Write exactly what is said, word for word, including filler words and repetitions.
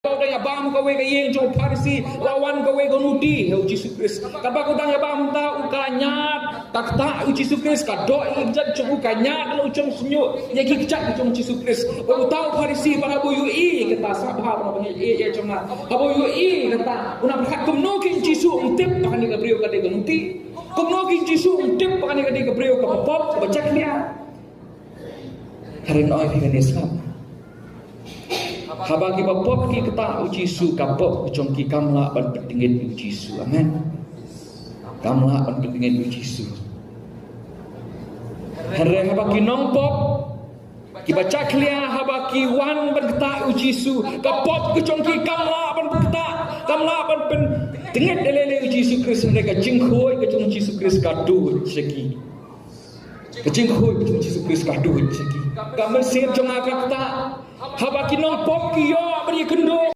Dang ïa bam kawei ka ïing jong u Pharisi, la wan kawei ka nuti ha u Jisu Khrist. Kaba u dang ïa bam mynta, u ka ñiad ka ktah u Jisu Khrist, ka doh ïa ka kjat jong u, ka ñiad la u jong shñiuh ïa ki kjat jong u Jisu Khrist. Bad uta u Pharisi, ba haba u ïohi kata, sngap bha, ba haba u ïohi ïa jong nga, haba u ïohi kata, u nang pyrkhat kumno ki Jisu um tip ba kane ka briew ka dei ka nuti. Kumno ki Jisu um tip ba kane ka dei ka briew kaba pop, kaba jakhlia. Hynrei nga ong ïa phi kane, sngap. Haba kiba pop ki ktah u Jisu, ka pop ka jong ki kam lah ban pyntngit u Jisu. Amen. Kam lah ban pyntngit u Jisu. Hynrei haba ki nongpop, kiba jakhlia, haba ki wan ban ktah u Jisu, ka pop ka jong ki kam lah ban ktah, kam lah ban pyntngit lei lei u Jisu Khrist, hynrei ka jingkhuid ka jong u Jisu Khrist ka duh sha ki. Ka jingkhuid ka jong u Jisu Khrist ka duh sha ki. Ka mynsiem jong nga ka ktah. Haba ki nongpop ki ïoh ban ïakynduh